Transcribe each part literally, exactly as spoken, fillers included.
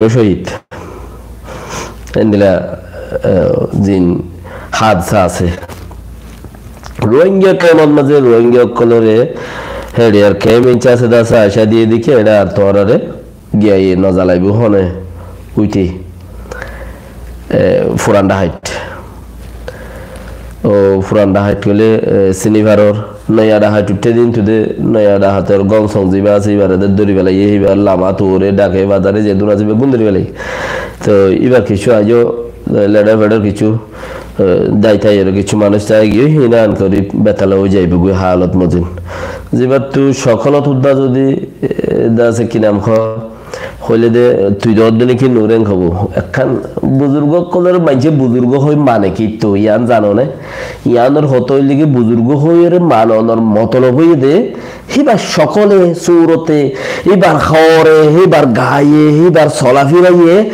cóhid. Endilla, eh, zin hadsa asé. Rohingya kemor mazé Rohingya ókkolore héçe ar kem inci asé de asé acá diye deki héçe ar tuáñrare giyai no zalaibó hone uite, eh, furan Dhahait. Ó furan Dhahait hoile, eh, sini faror, noya Dhahait uiththé de intu de, noya Dhahator gom song ziba asé, ibare de dóri felaiye, ibar lama tuore, dhake, bazare, zedún asé, beggún dóri felaiye. Toi ibar kissú aijjó, eh, ledhor fedhor kissú, eh, dai tai ore kissú manúic tai giyói, hínan gorí betala ói zaibói halot mozin. Zibattu sokol ottu dá zodi, eh, dá asé ki nam hoó, hoile de, tui de ódde niki nureng hobo. Ekkán buzurgo ókkolore maincé buzurgo hoi mane ki tui yián zano né? Yiánor hotá hoile ki buzurgo hoiyore manonor motolob hoiye de, híbar sokole, surote, híbar hoore, híbar gaye, híbar solafiraye,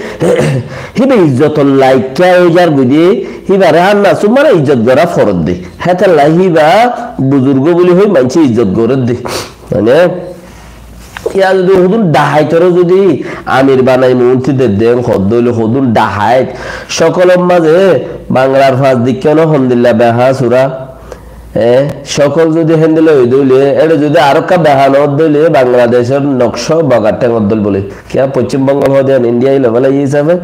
híba izzotor laikka ói zar goi de, híbare hanna sumare izzot gora foredde. Hétolla híba buzurgo buli hoi maincé izzot goredde. Mane, Yá zodi hodún Dhahaitoré zodi amir banai monti dedde, hoddé óile hodún Dhahait, sokolor mazé Banglar fas dikká no hondilla beha sura, e, sokol zodi héndilla óide óile, ére zodi arokka beha no ódde óile, Bangladecor nokcá bogar théng ódde bóle. Kiyá Poccím Bongol hoó de India ilo bóle, e hísabe,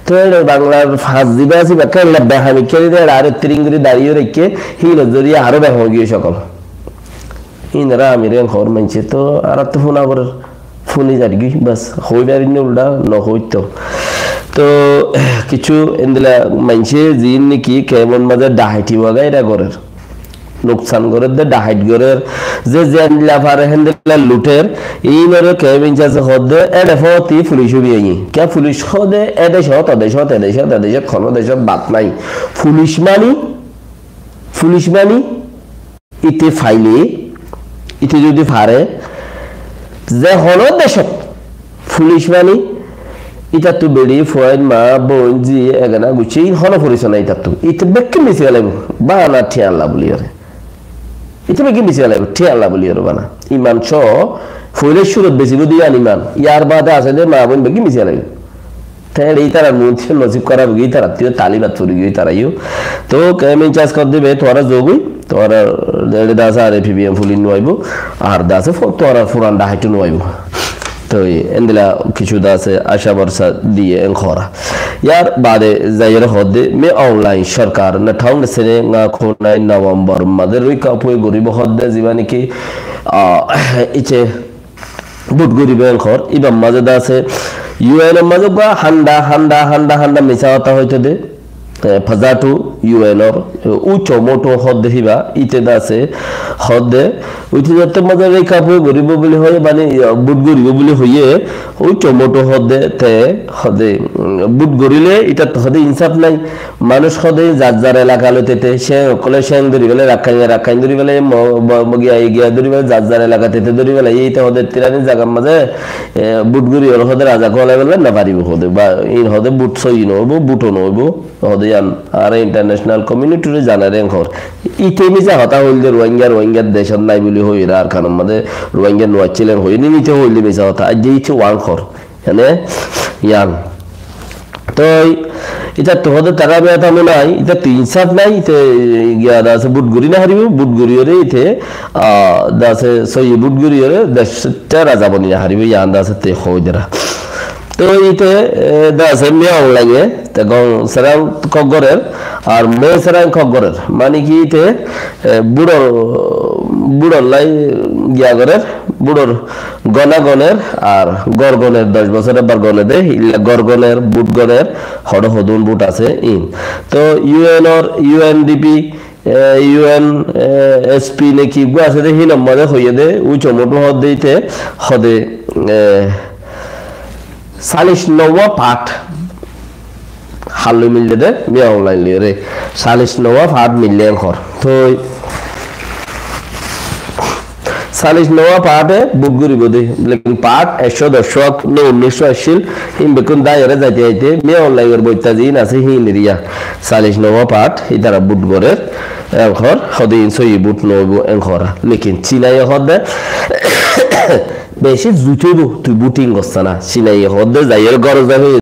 to ére Banglar fas ziba asé, ibá héndilla beha mikká de, ére aró tiring gorí dariye raikké, hín zodi aró beha ói giyé sokol. Ínora amir en hoór maincé to añárattú fúna forer, fúni zargói, bas, hoói farir né uldha, no hoóitto. To, kissú endilla maincé ziín niki kemor mazé dhahaiti wagaira gorer, nuksan gorer de, dhahait gorer, ze zendilla fare héndilla luter, ínore kem inci asé hoódde, éçe fóti fulic ói aiyé. Kiyá fulic hoóde, e decót, o decót, e decót, e decót, hono decót bad nái. Fulic mani, fulic mani, Ite faile, ite zodi fare, ze hono decot fulic mani, itattu beri, fuain, ma, boin, zi, egana, gucci, hono foriso nai itattu. Ite bekkún besi félaibo, bana thiañ Allah buli ore. Ite bekkún besi félaibo, thiañ Allah buli ore bana. Iman so, foila curot besibo de iyan iman. Yar bade asé de ma, boin bekkún besi félaibo. Te ére itarar muúntu nosib hóraf ói giyói, itarattu talibat fori giyói itarayó. To kemín cas kor dibe, tuáñra zogói, tuáñra ére dase ar pibiyem fulic nuaibo, ar dase fo-, tuáñra furan dhahaitu nuaibo. To endilla kissú dase aca borsa diye en hora. Yar bade zaiyore hoódde, Min Aung Hlaing sorkar ne thong sene nga khunai November mazé rui kapue goribo hoódde, ziba niki, ah, ice Bút goríbo en hoór, íbar mazé de asé, U N or mazé uggúa handa, handa, handa, handa misá hotá hoitó de, e, Pazatu U N or, e, ucco moto hoódde híba, íte de asé, hoódde, uite zottór mazé rika fue goríbo buli hoiyé, mani, e, bút goríbo buli hoiyé, ucco moto hoódde, te, hoódde, mm, bút goríle, ítattú hoódde insáf nái. Manúic hoóde zar zar elaka loi tete, Ceng ókkole Ceng dóri félai, Rakkaine Rakkain dóri félai, Mo-, Mo-, Mogiyaye Giya dóri félai, zar zar elaka tete dóri félai, íte hoóde tirani zagar mazé, e, bút gorí ór hoóde raza kúalai félai no faribo hoóde, ba ín hoóde bút sóiyi no óibo, bút o no óibo, hoóde yián añára international community re zanai reng hoór. Íte misá hotá hoilde Ruáinga, Ruáingar decót nai buli hoiyóre Arkanor mazé Ruáinga no accílen hoiyóre, íte hoilde misá hotá, aijja íte uán hoór. Ene, yián. Toi, ítattu hoóde tará beya tamo nái, ítattu insáf nái, íte giya de asé bút gorí no faribo, bút goríyore íte, ah, de asé sóiyi bút goríyore, decót raza boni no faribo, yián de asé te hoói dera. Toi íte, e, de asé Min Aung Hlainge, te gom serang kok gorer, ar mé serang kok gorer. Mani ki íte, e, bútor, bútor lai giya gorer, bútor gona goner, ar gór goner, doc bosór ebbar gone de, illa gór goner, bút goner, hoçé hodún bút asé, ín. To U N or, U N D P, e, U N, e, S P ne ki eggúa asé de, hín or mazé hoiyé de, ucco moto hoódde íte, hoóde, e, salic nouwa part. Halloi mille de, Min Aung Hlaing loiyore. Salic nouwa part mille en hoór. Toi, salic nouwa parte bút goríbo de. Lekin part ekcó doc ne unnic accíl, hín bekkún daiyore zaite zaite, Min Aung Hlaing or boitta ziín asé, hín eriya. Salic nouwa part, ítara bút gorer, en hoór, hoóde ín sóiyi bút no óibo, en hoór. Lekin Cinaye hoódde, Beci zuit óibo, tui voting gossá na. Sinaiye hoódde zaiyóre górot zai